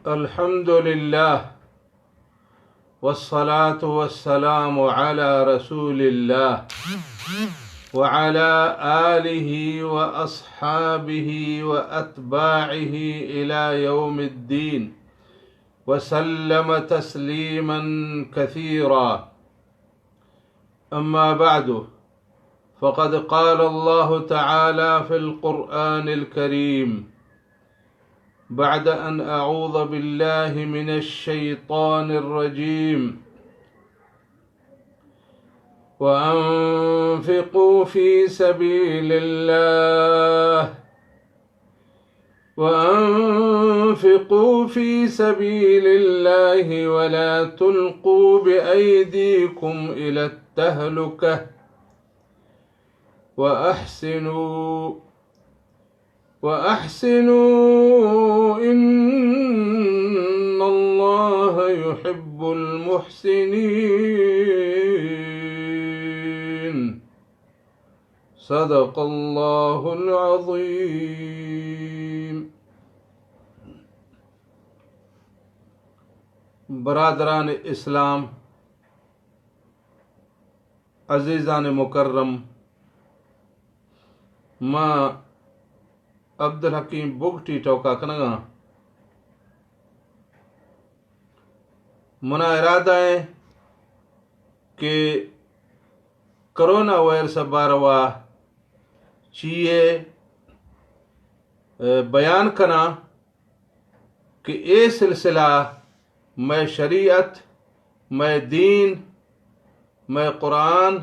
الحمد لله، والصلاة والسلام على رسول الله، وعلى آله وأصحابه وأتباعه إلى يوم الدين، وسلم تسليما كثيرا. أما بعد، فقد قال الله تعالى في القرآن الكريم، بعد أن أعوذ بالله من الشيطان الرجيم، وأنفقوا في سبيل الله، وأنفقوا في سبيل الله ولا تلقوا بأيديكم إلى التهلكة وأحسنوا، وأحسنوا إن الله يحب المحسنين. صدق الله العظيم. برادران اسلام، عزیزان مکرم، ما عبدالحکیم بگٹی ٹوکا کنگاں۔ منا ارادہ ایں کہ کرونا وائرس ء باروا چیئے، ء، بیان کناں کہ اے سلسلہ مئے شریعت، مئے دین، مئے قرآن،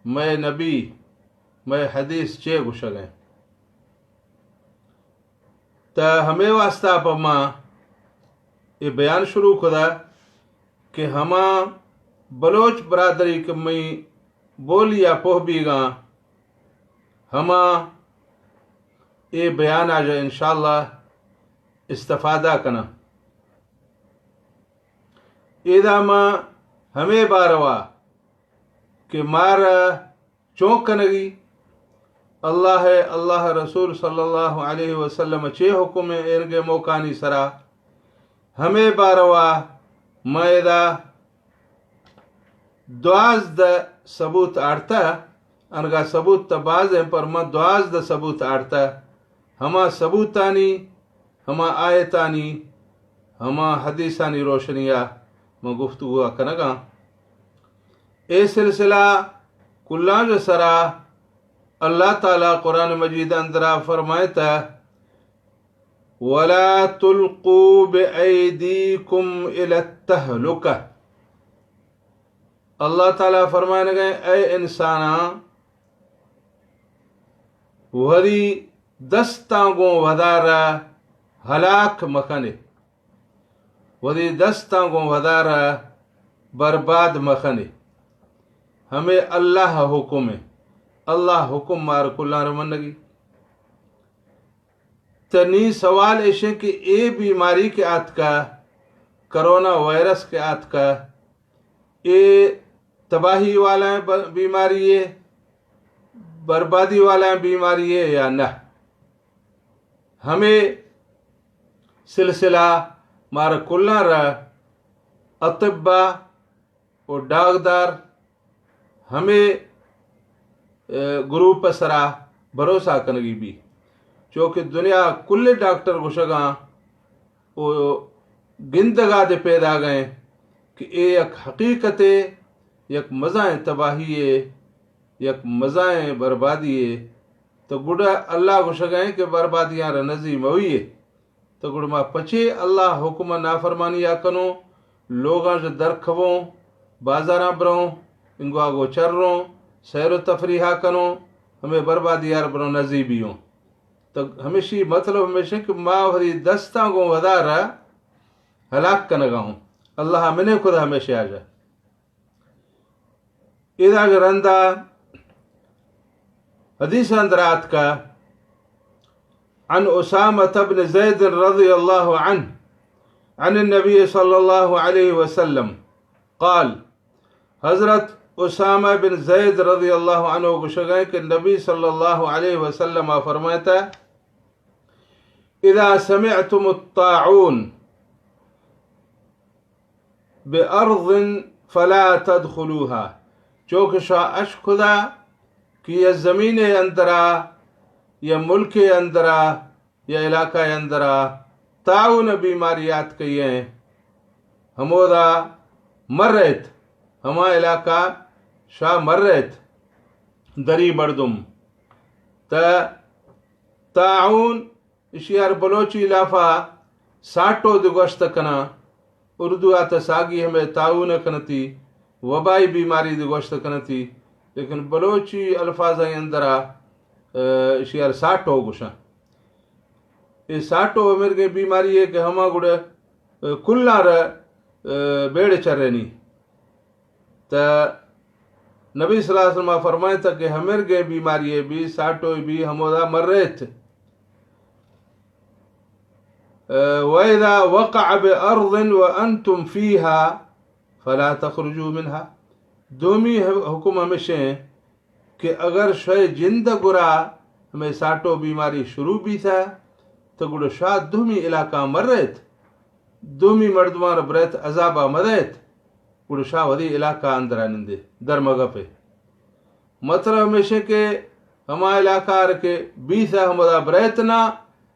مئے نبی، مئے حدیث چے گوشگ ء انت۔ تہ ہمے واسطہ پہ ما اے بیان شروع کدا کہ ہما بلوچ برادری کہ مئی بولی ء پوہ بیگاں، ہما اے بیان ء انشاءاللہ استفادہ کناں۔ ایدا ما ہمے باروا کہ مارا چون کنگی، اللہ ء اللہ ء رسول صلی اللہ علیہ وسلم ء چے حکم ء ایرگے موکانی سرا، ہمے باروا ما ادا دوازدہ ثبوت آڑتہ، انگا ثبوت تہ باز ہیں، پر ما دوازدہ ثبوت آڑتہ۔ ہما ثبوتانی، ہما آیتانی، ہما حدیثانی روشنیا ما گفتگو کنگاں۔ اے سلسلہ کلانج سرا اللہ تعالی قرآن مجید اندرا فرمائتا، ولا تلقوا بأيديكم إلى التهلكة۔ اللہ تعالی فرمائنگے، اے انساناں، وری دستاں گوں ودارا ہلاک مکنے، وری دستاں گوں ودارا برباد مکنے۔ ہمے اللہ حکم ہے، اللہ حکم مار کلان رمنگی۔ تنی سوال ایشیں کہ اے بیماری کہ آتکا، کرونا وائرس کہ آتکا، اے تباہی والا ب-، بیماری ہے، بربادی والا بیماری ہے یا نہ؟ ہمیں سلسلہ مارا کلاں را اطباء و ڈاکدار ہمے، اے، گروپ ء سرا بھروسہ کنگی بی، چوکہ دنیا کل ڈاکٹر گوشگاں و گندگا دے پیدا گئے کہ اے یک حقیقتے، یک مزائیں تباہی ہے، یک مزائیں بربادی ہے۔ تو گڈا اللہ گوشگئے کہ بربادیاں را نزی مویے۔ تو گڑ ما پچے اللہ حکم نافرمانی آ کنوں، لوگاں ژ در کھووں، بازاراں بروں، انگواگو چروں، سیر و تفریحا کنوں، ہمیں بربادی یار بروں نزی بیوں۔ تو ہمیشی مطلب ہمیشہ کہ ما وری دستاں گوں ودارا ہلاک کنگا ہوں۔ اللہ منے خدا ہمیشہ آجا۔ ادا رندا حدیث اندر آتکا، عن أسامة بن زيد رضي الله عنه عن النبي صلى الله عليه وسلم قال، حضرت اسامہ بن زید رضی اللہ عنہ گوشگئے کہ نبی صلی اللہ علیہ وسلم فرمائتا، اذا سمعتم الطاعون، بأرض فلا تدخلوها، چو کہ شا اش کدا کہ یا زمین اندرا، یا ملک اندرا، یا علاقہ اندرا طاعون بیماری آتکئی ایں، ہمودا مرت، ہما علاقہ شا مرت، دری مردم۔ تا طاعون اشیار بلوچی لافا ساٹو دی گوشت کناں، اردو آ تا ساگی ہمے طاعون کنتی، وبائی بیماری دی گوشت کنتی، لیکن بلوچی الفاظ اندرا، اہ، اشیار ساٹو گوشاں۔ اے ساٹو ہمرگیں بیماری ہے کہ ہما گڑا، اہ، کلاں را، اہ، بیڑ چرینی۔ تا نبی صلی اللہ علیہ وسلم فرمائتا کہ ہمرگیں بیماری ہے بی، ساٹو بی، ہمودا مرت۔ اہ، وَإِذَا وَقَعَ بِأَرْضٍ وَأَنْتُمْ فِيهَا فَلَا تَخْرُجُوا مِنْهَا۔ دومی ح-، حکم ہمیشیں کہ اگر شے جند گرا ہمے ساٹو بیماری شروع بیتا، تو گڑا شا دومی علاقہ مرت، دومی مردمان برت عذابا مدیت، گڑا شا ودی علاقہ اندرا نندے، در مگپے۔ مطلب ہمیشیں کہ ہما علاقہ ار کہ بیثہ ہمدا بریت نہ،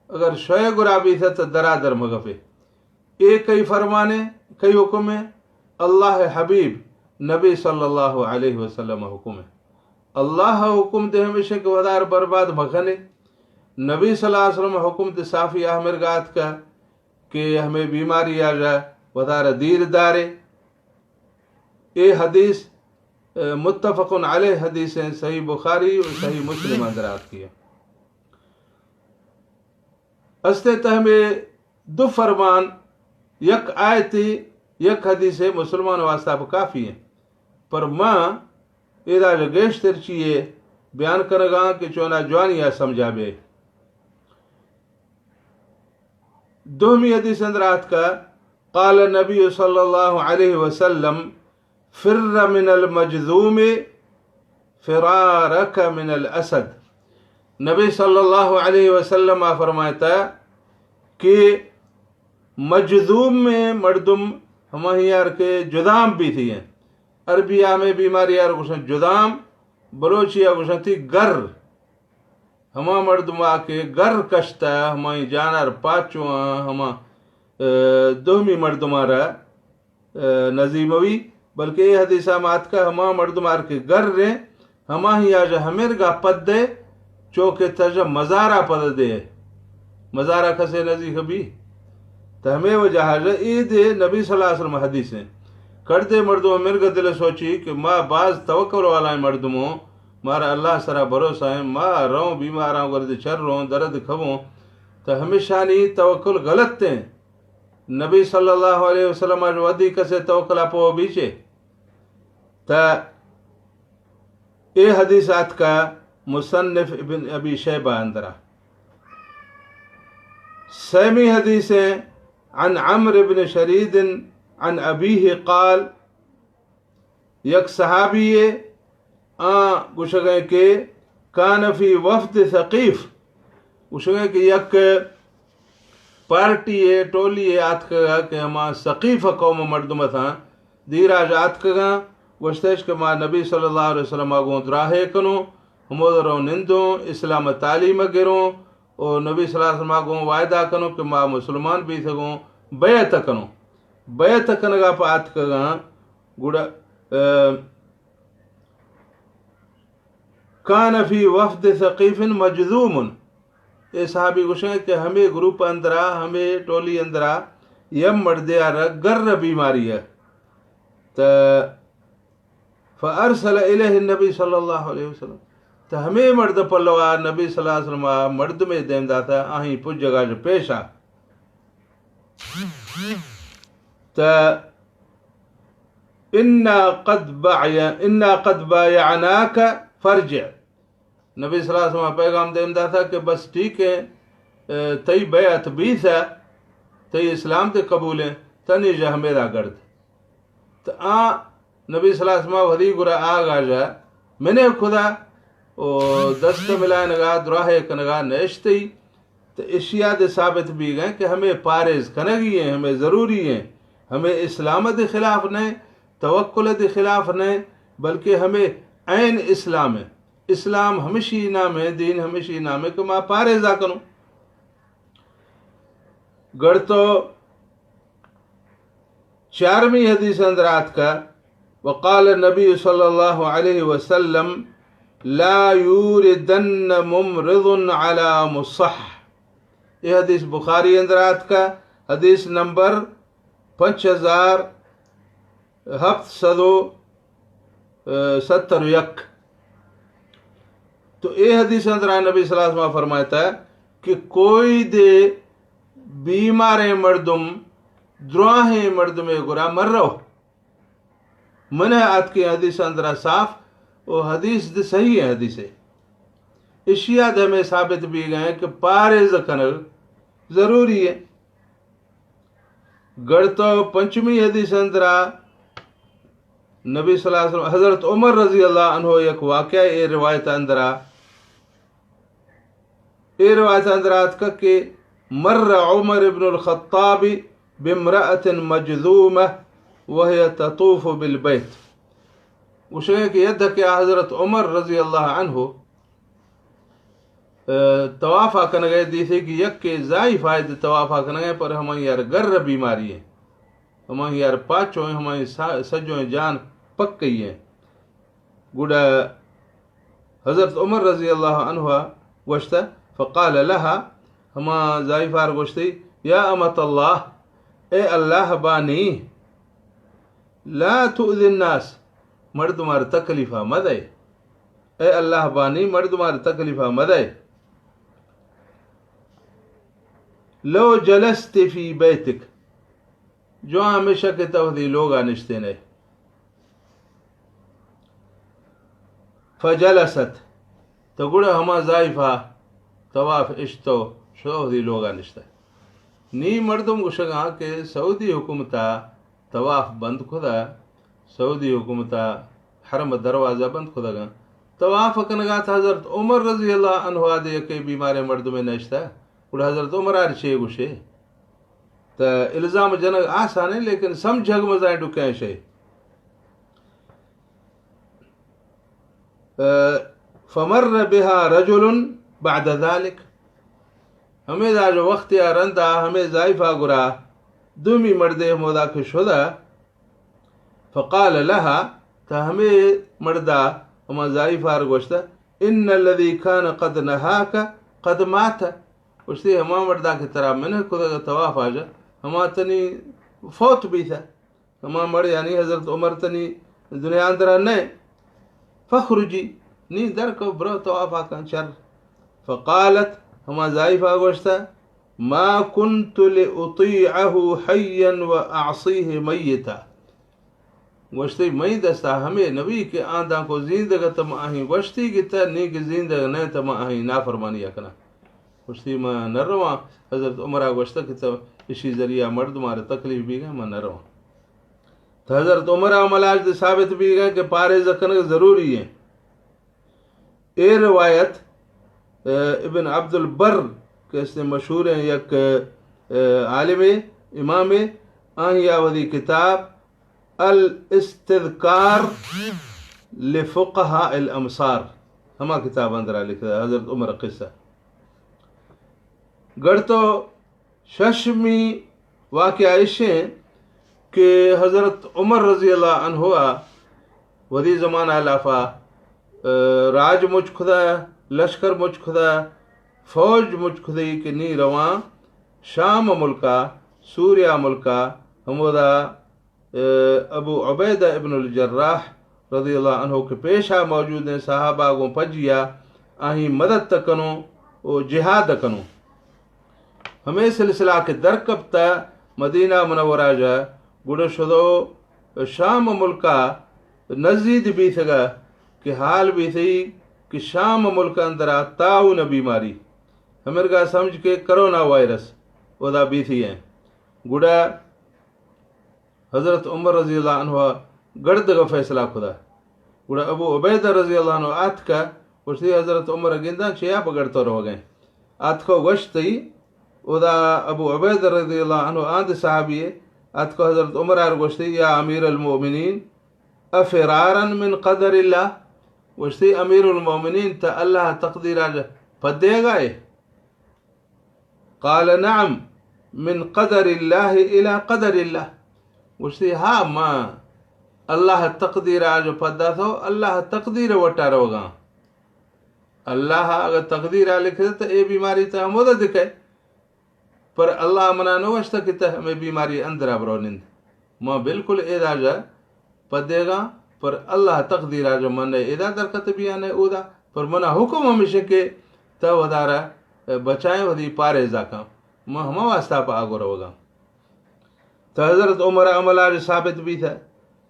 اگر شے گرا بیثہ تو درا در مگپے۔ اے کئی فرمانے، کئی حکم ہے؟ اللہ حبیب نبی صلی اللہ علیہ وسلم حکم ہے۔ اللہ حکم دے ہمیشیں کہ ودار برباد مکنے۔ نبی صلی اللہ علیہ وسلم حکم دے صافی احمر گات کا کہ ہمیں بیماری آ جا ودار دیر دارے۔ اے حدیث، اہ، متفق علیہ حدیث ہیں، صحیح بخاری اور صحیح مسلم اندر آتکی ہے۔ استے تہ ہمیں دو فرمان، یک آیتی، یک حدیث مسلمان واسطہ پہ کافی ہیں۔ پر ما ادا جو گیشتر چیئے بیان کنگاں کہ چونا جوانی آ سمجھا بے۔ دومی حدیث اندر آتکا، قال النبی صلی اللہ علیہ وسلم، فر من المجذوم فرارک من الاسد۔ نبی صلی اللہ علیہ وسلم آ فرمائتا کہ مجذوم میں مردم ہماہی یار کے جدام بیثی ہیں۔ عربی آ میں بیماری یار گوشن جدام، بلوچی آ گوشن تھی گر۔ ہما مردما کہ گر کشتہ، ہمائی جانار پاچواں، ہما، اہ، دومی مردما را، اہ، نزیموی، بلکہ اے حدیثا ما آتکا ہما مردمار کہ گر ریں، ہماہی آ جا ہمرگا پد دے، چو کہ تجا مزارا پد دے، مزارا کسے نزیک بی۔ تہ ہمے وجہ ء اے دے نبی صلی اللہ علیہ وسلم حدیث ہیں۔ کڑدے مردم مرگ دل سوچی کہ ما باز توکل والا مردموں، مارا اللہ سرا بھروسہ ہیں، ما روں بیماراں گرد چروں، درد کھبوں، تہ ہمیشانی توکل غلط ہیں۔ نبی صلی اللہ علیہ وسلم آج ودی کسے توکل اپو بیچے۔ تہ اے حدیث آتکا مصنف ابن ابی شیبہ اندرا۔ سیمی حدیث ہیں، عن عمرو بن شرید عن ابیہ قال، یک صحابی ہے، آ گوشگئے کہ کان فی وفد ثقیف، گوشگئے کہ یک پارٹی ء ٹولی ء آتکگا کہ ہما ثقیف قوم ء مردم اتاں، دیراج آتکگاں، گوشتش کہ ما نبی صلی اللہ علیہ وسلم ء گوں دراہے کنوں، ہمود رو نندوں، اسلام ء تعلیم ء گروں، او نبی صلی اللہ علیہ وسلم ء گوں وعدہ کنوں کہ ما مسلمان بیتگوں، بیعت کنوں۔ بیعت کنگا پہ آتکگاں، گڑا، ا، کان فی وفد ثقیف مجذوم۔ اے صحابی گوشیں کہ ہمے گروپ اندرا، ہمے ٹولی اندرا یم مردے آ را گر بیماری ہے۔ تا فارسل الیہ النبی صلی اللہ علیہ وسلم۔ تا ہمے مرد پلوا نبی صلی اللہ علیہ وسلم آ مردمے دیم داتا، آہیں پجگا جو پیشا۔ تا انا قد بایا-، انا قد بایعناک فارجع۔ نبی صلی اللہ علیہ وسلم پیغام دیم داتا کہ بس ٹھیک ہے، اے، تئی بیعت بیثہ، تئی اسلام تے قبول ہے، تنی جہ ہمیدا گرد۔ تا آ نبی صلی اللہ علیہ وسلم وثی گرا آگا جا منے خدا او دست ملائنگا، دراہے کنگا نشتی۔ تو اشیا دے ثابت بیگئے کہ ہمیں پارز کنگی ہیں، ہمیں ضروری ہیں۔ ہمے اسلام دی خلاف نہ، توکل دی خلاف نہ، بلکہ ہمے عین اسلام ہے۔ اسلام ہمشی نام ہے، دین ہمشی نام ہے کہ ما پاریزا کنوں۔ گڑ تو چارمی حدیث اندر آتکا، وقال النبی صلی اللہ علیہ وسلم، لا یوردن ممرض علی مصح۔ یہ حدیث بخاری اندر آتکا، حدیث نمبر پنچ ہزار ہفت سد و ستر و یک۔ تو اے حدیث اندرا نبی صلی اللہ علیہ وسلم فرمائتا کہ کوئی دے بیماریں مردم، دراہیں مردمے گرا مر رو۔ من آتکیں حدیث اندرا صاف، و حدیث دے صحیح ہے، حدیث ہے۔ اشیا دے ہمیں ثابت بھی گئے کہ پارز کنگ ضروری ہے۔ گڑ تو پنچمی حدیث اندرا نبی صلی اللہ علیہ وسلم، حضرت عمر رضی اللہ عنہ یک واقعہ اے روایت اندرا، اے روایت اندرا آتکا کہ مر عمر ابن الخطاب بامرأة مجذومة وهي تطوف بالبيت۔ گوشگے کہ یدہ کہ حضرت عمر رضی اللہ عنہ، اے، طوافا کنگے دیسے کہ یک کے ضعیف آئے دے طوافا کنگے پر ہمیں یار گر بیماری ہے۔ ہمیں یار پاچو ہیں، ہمیں سا-، سجو ہیں جان پک گئی ہے۔ گڑا حضرت عمر رضی اللہ عنہ گوشتا، فقال لها، ہما ضعیفار گوشتی، یا امت اللہ، اے اللہ بانی، لا تؤذی الناس، مردمار تکلیفا مدے۔ اے اللہ بانی، مردمار تکلیفا مدے۔ لو جلست فی بیتک، جو ہمیشہ کہ تو وتی لوگا نشتینے۔ فجلست، تو گڑا ہما ضعیفہ طواف اشتو شو وتی لوگا نشتہ۔ نی مردم گوشگاں کہ سعودی حکومتا طواف بند کھدا، سعودی حکومتا حرم دروازہ بند کھدگاں۔ طواف کنگا تھا حضرت عمر رضی اللہ عنہ آدے یکے بیماریں مردمے نشتہ۔ گڑا حضرت عمر آر چے گوشے؟ تا الزام جنگ آسان ہے، لیکن سمجھگ مزائیں ڈکیں شے۔ فمر بها رجل بعد ذلك، ہمے دا جو وقت یا رندا ہمے ضعیفہ گرا دومی مردے ہمودا کہ شدا، فقال لها، تا ہمے مردا ہما ضعیفار گوشتا، ان الذي كان قد نهاك قد مات، گوشتی ہما مردا کہ ترا منع کتگ طواف آجا، ہما تنی فوت بیتا۔ ہما مڑ یعنی حضرت عمر تنی دنیا اندرا نئے۔ فخرجی، نی در کو برو طوافا کن چر۔ فقالت، ہما ضعیفہ گوشتا، ما كنت لأطيعه حيا وأعصيه ميتا۔ گوشتی، مئی دستا ہمے نبی کہ آن دانکو زیندگ تم آہیں گوشتی گتا، نی کہ زیندگ نئے تم آہیں نافرمانی کنا۔ گوشتی، ما نہ رواں۔ حضرت عمرا گوشتہ کہ تو اشی ذریعہ مردمار تکلیف بیگا، ما نہ رواں۔ تو حضرت عمرا ملاج دے ثابت بیگا کہ پاریزہ کنگ ضروری ہے۔ اے روایت، اے، ابن عبد البر کہ اس نے مشہور ہیں یک، اے، عالم امام، آہیا وتی کتاب الاستذکار لفقهاء الامصار، ہما کتاب اندرا لکھتا حضرت عمر قصہ۔ گڑ تو ششمی واقعہ اشیں کہ حضرت عمر رضی اللہ عنہ وتی زمانہ لافا، اے، راج مچ کھدا، لشکر مچ کھدا، فوج مچ کھدی کہ نی رواں شام ملکا، سوریا ملکا، ہمودا اے، ابو عبیدہ ابن الجراح رضی اللہ عنہ کہ پیشا موجود ہیں، صحابہ گوں پجیا آہی مدد تکنوں و جہاد کنوں۔ ہمیں سلسلہ کہ در کپتا مدینہ منورہ جا، گڑا شدو شام ملکا نزید بیتگا کہ حال بیتی کہ شام ملک اندرا طاعون بیماری، ہمرگا سمجھ کے کرونا وائرس ادا بیتی ہیں۔ گڑا حضرت عمر رضی اللہ عنہ گڑدگا فیصلہ کھدا۔ گڑا ابو عبیدہ رضی اللہ عنہ آتکا، گوشتی، حضرت عمر گنداں چیا پہ گڑتو روگیں؟ آتکا گوشتی، ادا ابو عبیدہ رضی اللہ عنہ آند صحابی ہے، اتکو حضرت عمر ار گوشتی، یا امیر المؤمنین، افرارا من قدر اللہ؟ گوشتی، امیر المؤمنین، تا اللہ تقدیر آج پدے گائے؟ قال نعم، من قدر اللہ الی قدر اللہ۔ گوشتی، ہا، ما اللہ تقدیر آج پدا تو اللہ تقدیر وٹا روگا۔ اللہ اگر تقدیر آ لکھے تو اے بیماری تا ہمودا دکھے۔ پر اللہ منا نہ گوشتہ کہ تہ ہمے بیماری اندرا برو نند۔ ما بالکل اے راجا پدیگا، پر اللہ تقدیر آجا من ادا درکت بیانے اودا، پر منا حکم ہمیشہ کہ تہ ودارا بچائیں، ودی پاریزا کن۔ ما ہما واسطہ پہ آگو روگا۔ تہ حضرت عمر عمل آج ثابت بیتہ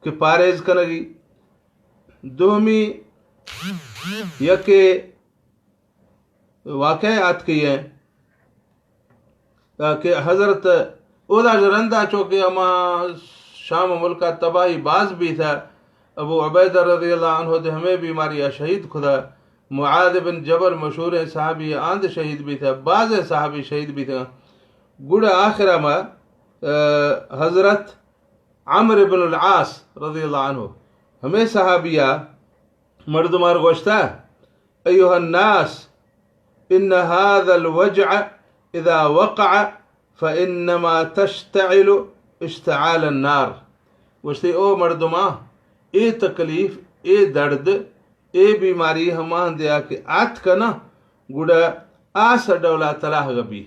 کہ پاریز کنگی۔ دومی یکے واقعہ آتکی ہیں کہ حضرت اودا رندا چونکہ ہما شام ملکا تباہی باز بیتہ، ابو عبیدہ رضی اللہ عنہ دے ہمے بیماری آ شہید کھدا، معاذ بن جبل مشہوریں صحابی آند شہید بیتہ، بازیں صحابی شہید بیتہ۔ گڑا آخرا ما، آ، حضرت عمرو بن العاص رضی اللہ عنہ ہمے صحابیا مردمار گوشتہ، ایها الناس، ان هذا الوجع اذا وقع فانما تشتعل اشتعال النار۔ گوشتی، او مردماں، اے تکلیف، اے درد، اے بیماری ہما ہندیا کہ آتکہ نہ، گڑا آس ڈولا تلاہگہ بی۔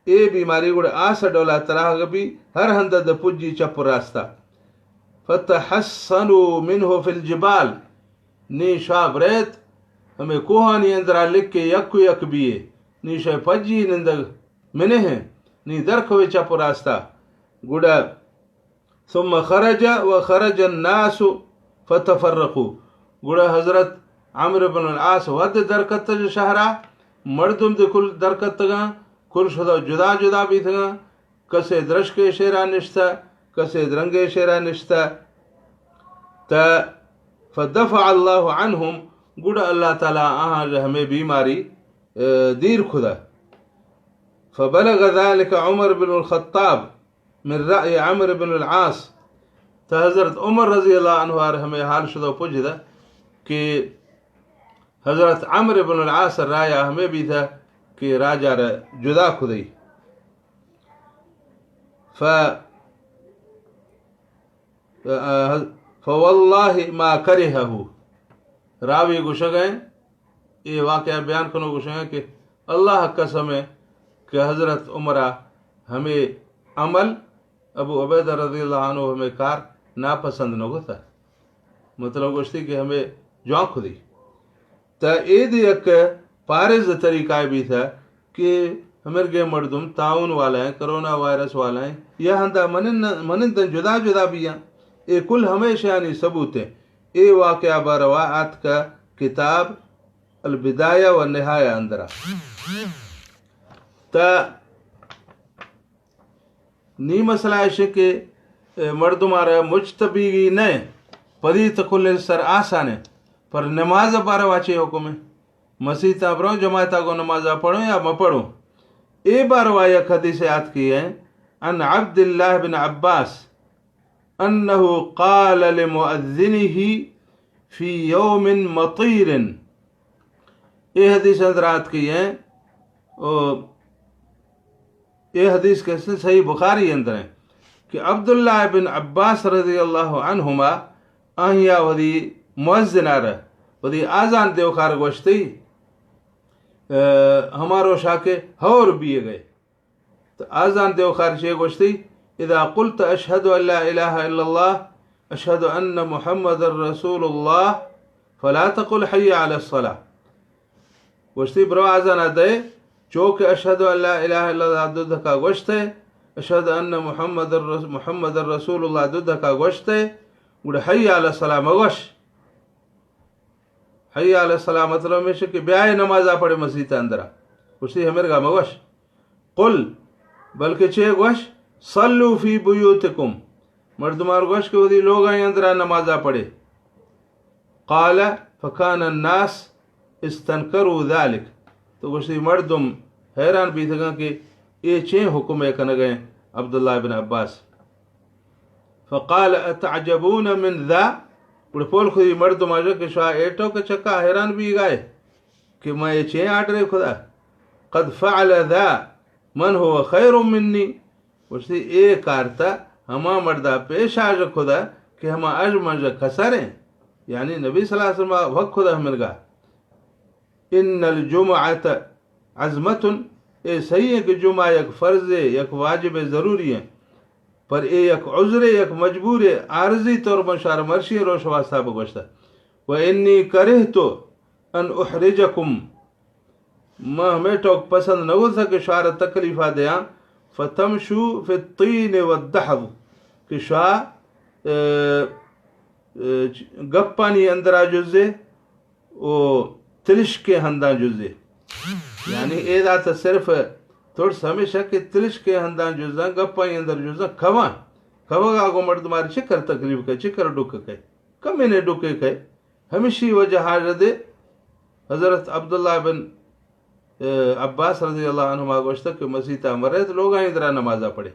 اے بیماری گڑا آس ڈولا تلاہگہ بی، ہر ہندد پجی چپ و راستا۔ فتحصنوا منه في الجبال، نی شاہ بریت، ہمے کوہانی اندرا لکے یک و یک بیے، نی شے پجی نندگ منہ، نی درکوے چپ و راستا۔ گڑا ثم خرج وخرج الناس فتفرقوا۔ گڑا حضرت عمرو بن العاص وت درکتج شہرا، مردم دے کل درکتگاں، کل شدا جدا جدا بیتگاں، کسے درشکے شیرا نشتہ، کسے درنگے شیرا نشتہ۔ تہ فدفع اللہ عنہم، گڑا اللہ تعالی آہاں ہمے بیماری، اے، دیر کھدا۔ فبلغ ذلك عمر بن الخطاب من رأي عمرو بن العاص، تہ حضرت عمر رضی اللہ عنہ آر ہمے حال شدو پجدہ کہ حضرت عمرو بن العاص رایا ہمے بیتہ کہ راجار جدا کھدئی۔ ف فوالله ما كرهه۔ راوی گوشگیں، اے واقعہ بیان کنو گوشگیں کہ اللہ قسم ہے کہ حضرت عمرا ہمے عمل، ابو عبیدہ رضی اللہ عنہ ہمے کار ناپسند نہ گوتا۔ مطلب گوشتی کہ ہمے جوان کھدی۔ تہ اے دے یک پارز طریقہ بیتہ کہ ہمرگیں مردم طاعون والا ہیں، کرونا وائرس والا ہیں، یا ہندا منن-، منندن جدا جدا بیاں۔ اے کل ہمیشانی ثبوت ہیں۔ اے واقعہ باروا آتکہ کتاب البدایہ و نہایہ اندرا۔ تہ نی مسئلہ ایش کہ، اے، مردم آرا مجتبیگی نہ، پدی تہ کل سر آسانے، پر نماز باروا چے حکم ہے؟ مسیتا برو جماعتا گو نمازا پڑھو یا مہ پڑھو؟ اے باروا یک حدیث آتکی ہے، عن عبد اللہ بن عباس انه قال لمؤذنه في يوم مطير۔ اے حدیث اندر آتکی ہے، او اے حدیث کہ صحیح بخاری اندر ہیں کہ عبداللہ بن عباس رضی اللہ عنہما آہیا وثی مؤذن آرہ، وثی آذان دیوکار گوشتی، اے، ہما روشا کہ ہور بیے گئے۔ تو آذان دیوکار چے گوشتی، اذا قلت اشهد ان لا اله الا الله، اشهد ان محمد رسول الله، فلا تقل حي على الصلاة۔ گوشتی، برو آذانا دئے، چو کہ اشهد ان لا اله الا الله دو دھکا گوشتے، اشهد ان محمد الرس-، محمد رسول الله دو دھکا گوشتے، گڑا حي على الصلاة مگوش۔ حي على الصلاة مطلب ہمیش کہ بیائے نمازا پڑھے مسیت اندرا۔ گوشتی، ہمرگا مگوش۔ قل، بلکہ چے گوش، صلوا في بيوتكم، مردمار گوش کہ وثی لوگانی اندرا نمازا پڑھے۔ قال فكان الناس استنكروا ذلك۔ تو گوشتی مردم حیران بیتگاں کہ اے چیں حکم ء کنگ ء عبداللہ ابن عباس۔ فقال: اتعجبون من ذا؟ گڑا پول خودی مردم آجا کہ شوا اے ٹوک چکا حیران بیگائے کہ ما اے چے آرڈرے کھدا؟ قد فعل ذا من هو خير مني۔ گوشتی، اے کارتا ہما مردا پیش آج کھدا کہ ہما اج منجا کسریں۔ یعنی نبی صلی اللہ علیہ وسلم وقت کھدا ہمنگا۔ ان الجمعة عزمة، اے صحیح ہے کہ جمعہ یک فرض ہے، یک واجب ہے، ضروری ہے، پر اے یک عذر ہے، یک مجبور ہے، عارضی طور پر شار مرشی روش واسطہ بگوشتا۔ و انی کرہت ان احرجکم، ما ہمے ٹوک پسند نہ گوشتا کہ شار تکلیفا دیاں۔ فتمشوا فی الطین والدحض، کہ شوا، اے، اے، گپانی اندرا جزے، و تلشکیں ہنداں جزے۔ یعنی اے دات صرف ترس ہمیشہ کہ تلشکیں ہنداں جزاں، گپانی اندر جزاں، کھواں۔ کھوگا گو مردمار چکر تکلیف کئے، چکر ڈکھ کئے، کمینے ڈکھے کئے۔ ہمشی وجہ حاجت حضرت عبداللہ بن، اے، عباس رضی اللہ عنہما گوشتہ کہ مسیتا مرے تو لوگاں اندرا نمازا پڑھے۔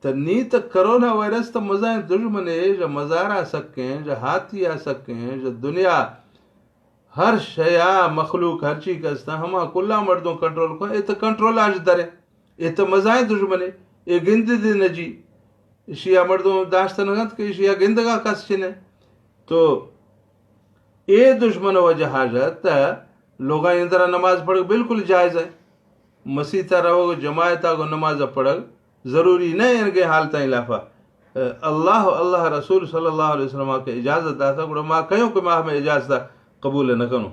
تہ نی تہ کرونا وائرس تہ مزائیں دژمنے، ژہ مزارا سکیں، ژہ ہاتیا سکیں، ژہ دنیا ہر شیا مخلوق ہرچی کہ استاں، ہما کلا مردم کنٹرول کن، اے تہ کنٹرول آج درے، اے تہ مزائیں دژمنے، اے گند دی نجی، اشیا مردم داشتہ نگنت کہ اشیا گندگا کس چنے۔ تو اے دژمن وجہ حاجت تہ لوگاں اندرا نماز پڑھگ بالکل جائز ہے۔ مسیت ء روگ، جماعت ء گوں نماز ء پڑھگ ضروری نہ انگے حالتاں خلافا۔ اللہ و اللہ رسول صلی اللہ علیہ وسلم ء کہ اجازت داتا، گڑا ما کہیوں کہ ما ہمیں اجازت ء قبول نہ کنوں۔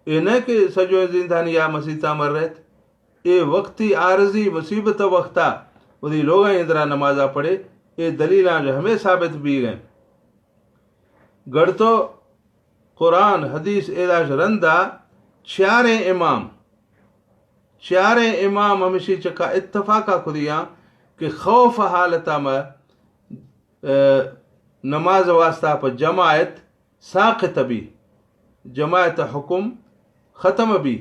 اے نہ کہ سجویں زندانی یا مسیت ء مر رہت۔ اے وقتی عارضی مصیبت ء وقتا وتی لوگاں اندرا نماز ء پڑھے، اے دلیلاں جو ہمیں ثابت بیگ ہیں۔ گڑتو قرآن، حدیث ایداش رندا چیاریں امام، چیاریں امام ہمشی چکا اتفاقا کدیاں کہ خوف حالتا ما، اے، نماز واسطہ پہ جماعت ساقط بی، جماعت حکم ختم بی،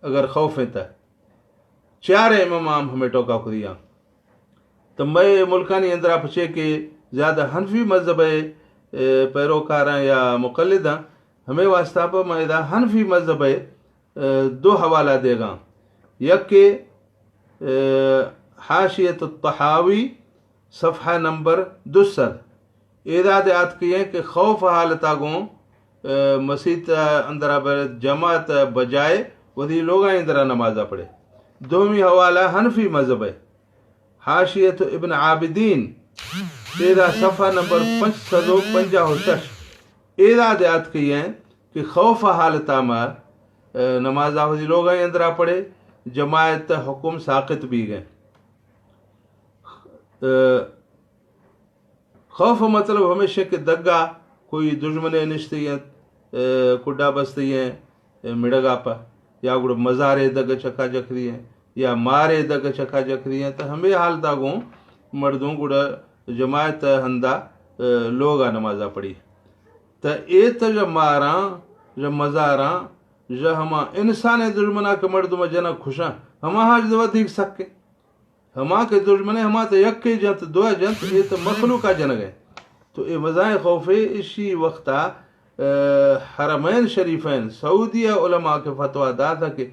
اگر خوف انت۔ چیاریں امام ہمیں ٹوکا کدیاں۔ تو مئے ملکانی اندرا پچے کہ زیادہ حنفی مذہب ء، اے، پیروکاراں یا مقلداں، ہمیں واسطہ پہ مئے دا حنفی مذہب ء، اے، دو حوالہ دیگاں۔ یک کہ، اے، حاشیت الطحاوی، صفحہ نمبر دو سد، ایداد آتکی ہیں کہ خوف حالتا گوں، اے، مسیت اندرا بر جماعت بجائے وتی لوگاں اندرا نمازا پڑھے۔ دومی حوالہ حنفی مذہب ہے۔ حاشیت ابن عابدین، ایدا صفحہ نمبر پنچ سد و پنجاہ و شش، ایدا دیات کئی ہیں کہ خوف حالتا ما، اے، نماز آہدی لوگاں اندرا پڑھے، جماعت حکم ساقط بی گئے۔ اے، خوف مطلب ہمیشہ کہ دگا کوئی دژمنے نشتی ہیں، اے، کڈا بستی ہیں، اے، مڑگا پہ، یا گڑا مزارے دگ چکا جکری ہیں، یا مارے دگ چکا جکری ہیں، تو ہمیں حالتا گوں مردوں گڑا جماعت ہندا، اے، لوگا نمازا پڑھی۔ تو اے تو ژہ ماراں، ژہ مزاراں، ژہ ہما انسان دژمنا کہ مردم جنگ کشاں، ہما حاج دوا دیگ سکے۔ ہما کہ دژمن ء ہما تہ یکے جنت، دو جنت، اے تہ مخلوق ء جنگ ء۔ تو اے مزائیں خوفے اشی وقتا، اے، حرمین شریفین سعودیہ علماء کہ فتویٰ داتا کہ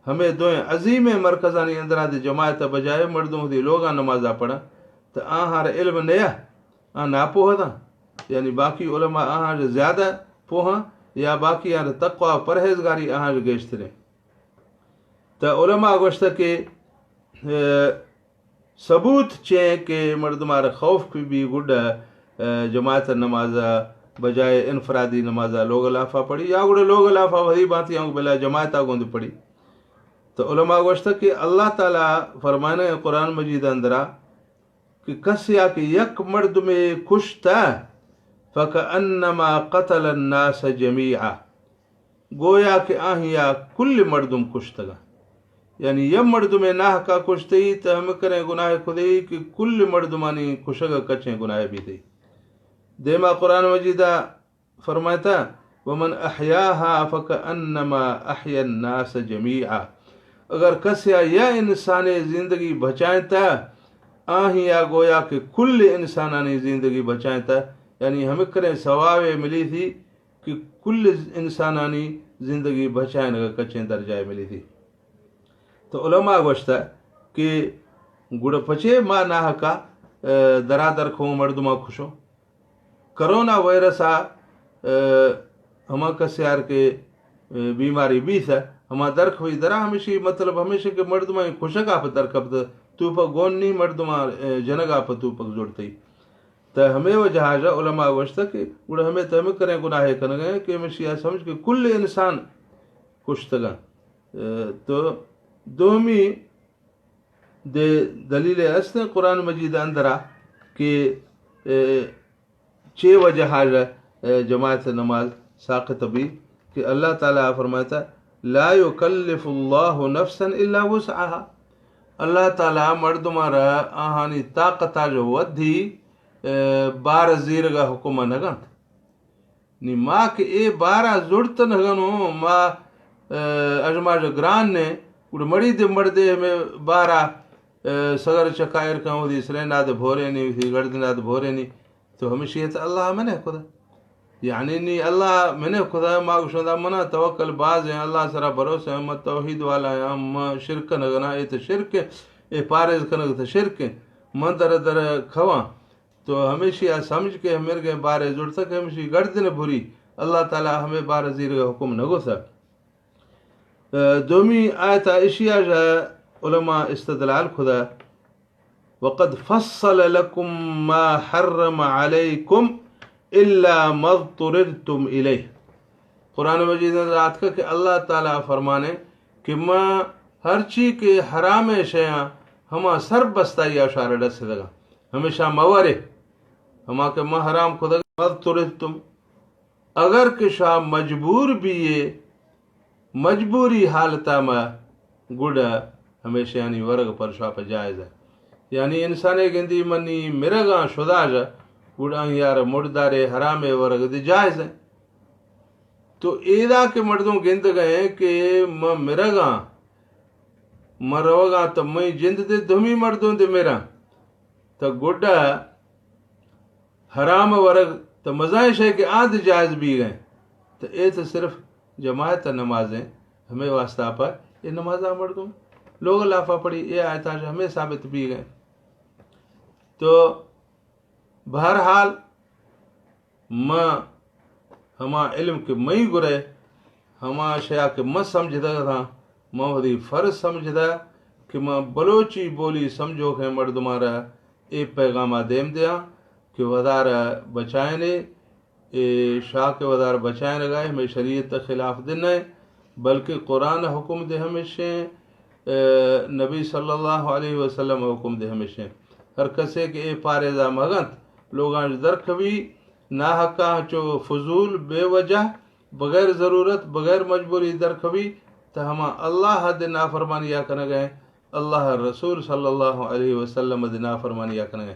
ہمیں دوئیں عظیمیں مرکزانی اندرا دی جماعت ء بجائے مردم دی لوگاں نمازا پڑھاں، تہ آہاں را علم نیا، آ ناپوہ داں، یعنی باقی علماء آہاں را زیادہ پوہاں، یا باقی آہاں را تقوی پرہیزگاری آہاں را گیشتریں۔ تہ علماء گوشتہ کہ، اے، ثبوت چے کہ مردمار خوف بی بی گڈا، اے، جماعت نماز بجائے انفرادی نماز لوگ لافا پڑھی، یا گڑا لوگ لافا وہی بانتی ہوں بلا جماعت گوند پڑھی۔ تو علماء گوشتہ کہ اللہ تعالی فرمانے قرآن مجید اندرا کہ کسیا کہ یک مردمے کشتہ، فکأنما قتل الناس جمیعا، گویا کہ آہیا کل مردم کشتگا۔ یعنی یک مردمے ناحقا کشتئی تہ ہمے کریں گناہ کدئی کہ کل مردمانی کشگ کچیں گناہ بیتئی۔ دیما قرآن مجیدا فرمائتا، ومن احیاها فکأنما احیا الناس جمیعا۔ اگر کسیا یا انسانے زندگی بچائیں تہ آہیا گویا کہ کل انسانانی زندگی بچائینتا، یعنی ہمکریں ثوابے ملیتی کہ کل انسانانی زندگی بچائینگا کچیں درجہ ملیتی۔ تو علماء گوشتا کہ گڑا پچے ما ناحقا، اه، درا درکھوں مردماں کشوں۔ کرونا وائرس ء، اه، ہما کسے آر کہ، اه، بیماری بیثہ، ہما درکھوئی درا ہمیشی مطلب ہمیشی کہ مردماں کشگا پہ درکپت، توپک گون نی مردماں، اه، جنگا پہ توپک زڑتئی۔ تہ ہمے وجہا ژہ علماء گوشتہ کہ گڑا ہمے تہ ہمے کریں گناہے کنگے کہ ہمیشی آ سمجھ کہ کل انسان کشتگاں۔ اه، تو دومی دے دلیل است قرآن مجید اندرا کہ، اه، چے وجہ ء جماعت نماز ساقط بی کہ اللہ تعالی فرمائتا، لا یکلف اللہ نفسا الا وسعها۔ اللہ تعالی مردماں را آہانی طاقت آج ودھی، اه، بار زیرگا حکم نہ گنت۔ نی ما کہ اے بارا زڑت نہ گنوں، ما، اه، اژ ما اژ گران نے، گڑا مڑی دے مڑدے ہمے بارا، اه، سگر چکائر کن، وثی سریناد بھورینی، وثی گڑدناد بھورینی، تو ہمیشی ات اللہ منع کدا۔ یعنی نی اللہ منع کدا، ما گوشوں دا منا توکل باز ہیں، اللہ سرا بھروسہ ہیں، ما توحید والا ہیں، ما شرک نہ گنا، اے تو شرک ہے، اے پارز کنگ تو شرک ہے، من در در کھواں۔ تو ہمیشی آ سمجھ کہ ہمرگیں بارے زڑتہ کہ ہمیشی گردن بھری، اللہ تعالی ہمے بار زیرگا حکم نہ گوتہ۔ اه، دومی آیت اشی آ ژہ علماء استدلال کھدا، وقد فصل لكم ما حرم عليكم إلا ما اضطررتم إليه۔ قرآن مجید اندر آتکہ کہ اللہ تعالی فرمانے کہ ما ہرچی کہ حرام شیاں ہما سر بستائی آ شار رسدگا۔ ہمیشہ مورے، ہما کہ ما حرام کھدگ، ما اضطررتم، اگر کہ شاہ مجبور بیے، مجبوری حالتا ما، گڑا ہمیشہ یعنی ورگ پر شاہ پہ جائز ہے۔ یعنی انسانے گندی منی مرگاں شداج، گڑا آں یار مردارے حرامے ورگ دے جائز ہے۔ تو ایدا کہ مردم گندگئے کہ ما مرگاں، ما روگاں تو مئی جند دے دھمی مردم دے مراں۔ تو گڈا حرام ورگ تو مزائیں شے کہ آد جائز بیگئے۔ تو اے تو صرف جماعت نمازیں، ہمیں واسطہ پر اے نمازاں مردم لوگ لافا پڑی، اے آیتاں ہمیں ثابت بیگئے۔ تو بہرحال، ما ہما علم کہ مئی گرے، ہما شیا کہ ما سمجھدہ تھا، ما وتی فرض سمجھدہ کہ ما بلوچی بولی سمجھوکیں مردماں را اے پیغاما دیم دیاں کہ ودار بچائنے، اے شاہ کہ ودار بچائنگا ہے، ہمیں شریعت خلاف دن ہے، بلکہ قرآن حکم دے ہمیشیں، اے نبی صلی اللہ علیہ وسلم حکم دے ہمیشیں۔ ہر کسے کہ اے پاریزا مگنت، لوگاں درکھوی، ناحقاں چو فضول، بے وجہ، بغیر ضرورت، بغیر مجبوری درکھوی، تہ ہما اللہ دے نافرمانیا کنگئے، اللہ رسول صلی اللہ علیہ وسلم دے نافرمانیا کنگئے۔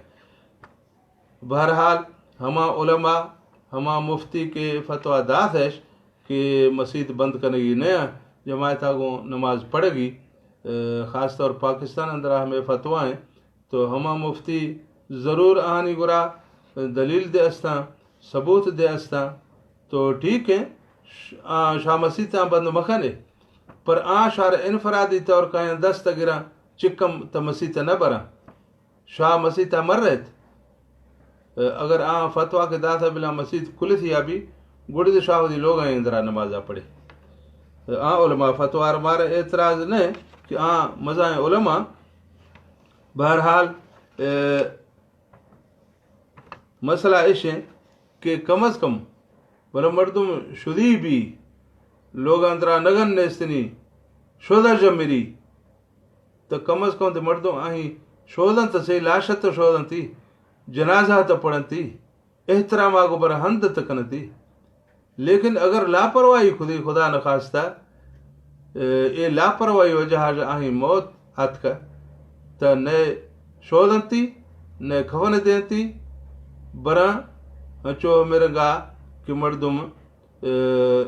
بہرحال، ہما علماء، ہما مفتی کہ فتویٰ داتش کہ مسیت بند کنگی نیا، جماعتا گوں نماز پڑھگی، اے، خاص طور پاکستان اندرا ہمیں فتویٰ ہیں، تو ہما مفتی ضرور آہانی گرا دلیل دے استاں، ثبوت دے استاں، تو ٹھیک ہیں، ش-، آ، شاہ مسیتاں بند مکنے، پر آ شار انفرادی طور کایاں دست گراں، چکم تہ مسیت نہ براں۔ شاہ مسیت ء مر ایت۔ اگر آ فتویٰ کہ داتا بلا مسیت کلتیا بی، گڑد شاہ وتی لوگاں اندرا نمازا پڑھے۔ آ علماء فتویٰ مارا اعتراض نہ کہ آ مزائیں علماء۔ بہرحال، اے، مسئلہ اش ہیں کہ کم از کم بلے مردم شدی بی، لوگاں درا نگن نیستنی، شدہ جمری، تو کم از کم تے مردم آہی شودن تو سی لاشت تو شودنتی، جنازہ تو پڑھنتی، احترام آگو بر ہند تو کنتی۔ لیکن اگر لاپرواہی کھدی، خدا نخواستہ، اے، اے لاپرواہی وجہ آج آہی موت آتکہ، تہ نئے شودنتی، نئے کفن دینتی، براں انچو مرگا کہ مردم، اے،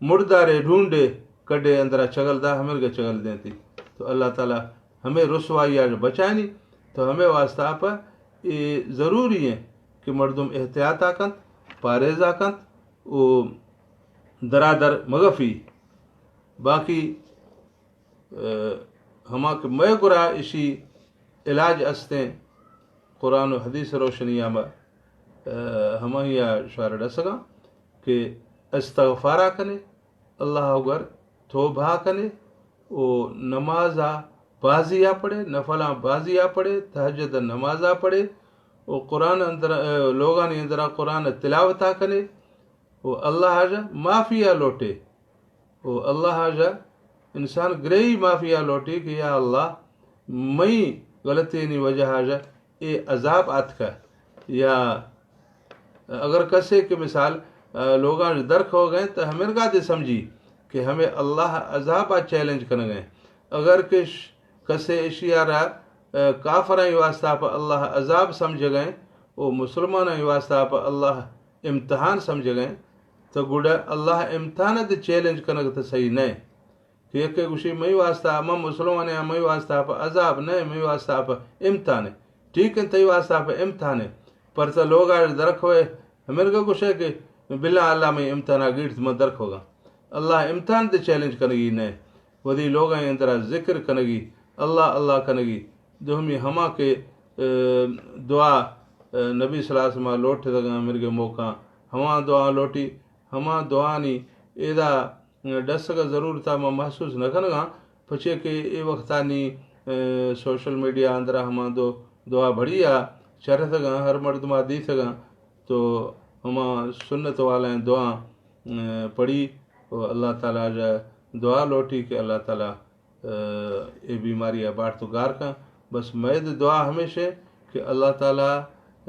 مردارے ڈھونڈے کڈے اندرا چگل دا، ہمرگا چگل دینتی۔ تو اللہ تعالی ہمیں رسوائی آج بچائنی۔ تو ہمے واسطہ پہ اے ضروری ہیں کہ مردم احتیاطا کنت، پاریزا کنت و درادر مگفی۔ باقی، اہ، ہما کہ مئے گرا اشی علاج استیں، قرآن و حدیث روشنی آ ما، اہ، ہمائی آ شعر ڈسگاں کہ استغفارا کنے، اللہ ء گور توبہ کنے و نماز ء بازی ء پڑھے، نفلاں بازی ء پڑھے، تہجد ء نماز ء پڑھے و قرآن اندر، لوگانی اندر ء قرآن ء تلاوت ء کنے و اللہ ء معافی ء لوٹے و اللہ ء انسان گرئی معافی ء لوٹی کہ یا اللہ، مئی غلطیانی وجہ ء اے عذاب آتکہ۔ یا اگر کسے کہ مثال، آ، لوگاں در کھوگیں تو ہمرگا دے سمجھی کہ ہمیں اللہ عذاب آ چیلنج کنگیں۔ اگر کہ ش-، کسے اشی آ را، آ، کافرانی واسطہ پہ اللہ عذاب سمجھگیں و مسلمانانی واسطہ پہ اللہ امتحان سمجھگیں، تو گڑا اللہ امتحان دے چیلنج کنگ تو صحیح نہ۔ کہ یکے گوشی، مئی واسطہ، من مسلمانے آں، مئی واسطہ پہ عذاب نہ، مئی واسطہ پہ امتحانے۔ ٹھیک ہے، تئی واسطہ پہ امتحانے۔ پر تو لوگ آ درکھوے، ہمرگا گوشے کہ باللہ اللہ مئی امتحانا گیڑت من درکھوگا۔ اللہ امتحان دے چیلنج کنگی نہ۔ ودی لوگاں اندرا ذکر کنگی، اللہ اللہ کنگی۔ دومی ہما کہ، اے، دعا، اے، نبی صلی اللہ علیہ وسلم لوٹ دگا مرگے موقع، ہما دعا لوٹی، ہما دعانی ایدا ڈسگ ء ضرورت ء ما محسوس نہ کنگاں، پچے کہ اے وخت ء نی، اے، سوشل میڈیا اندر ء ہما دو دعا بھڑی ء چرتگاں، ہر مردم ء دیتگاں، تو ہما سنت والائیں دعا، اے، پڑھی و اللہ تعالی ء دعا لوٹی کہ اللہ تعالی، اے، اے بیماری ء بارت و گار کن۔ بس مئے دعا ہمیش ایں کہ اللہ تعالی،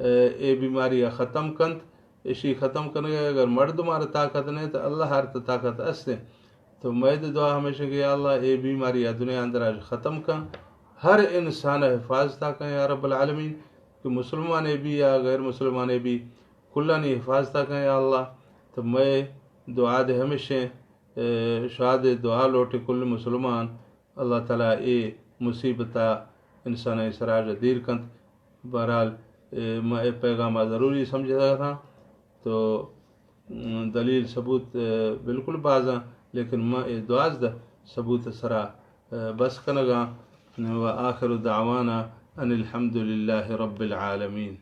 اے، اے بیماری ء ختم کنت۔ اشی ختم کنگ ء اگر مردم آر طاقت نہ تو اللہ آر تو طاقت است۔ تو مئے دعا ہمیش ایں کہ یا اللہ اے بیماری ء دنیا اندر آج ختم کن، ہر انسان ء حفاظت کن یا رب العالمین، کہ مسلمان ء بی یا غیر مسلمان ء بی کلانی حفاظت کن یا اللہ۔ تو مئے دعا دے ہمیش ایں، اے، شاد دعا لوٹے کل مسلمان۔ اللہ تعالی اے مصیبت ء انسان ء سراج ء دیر کنت۔ بہرحال، اے، ما اے پیغام ء ضروری سمجھتا تھا۔ تو، م، دلیل ثبوت، اے، بالکل بازاں، لیکن ما اے دوازدہ ثبوت سرا، اے، بس کنگاں۔ و آخر دعوانا ان الحمد للہ رب العالمین۔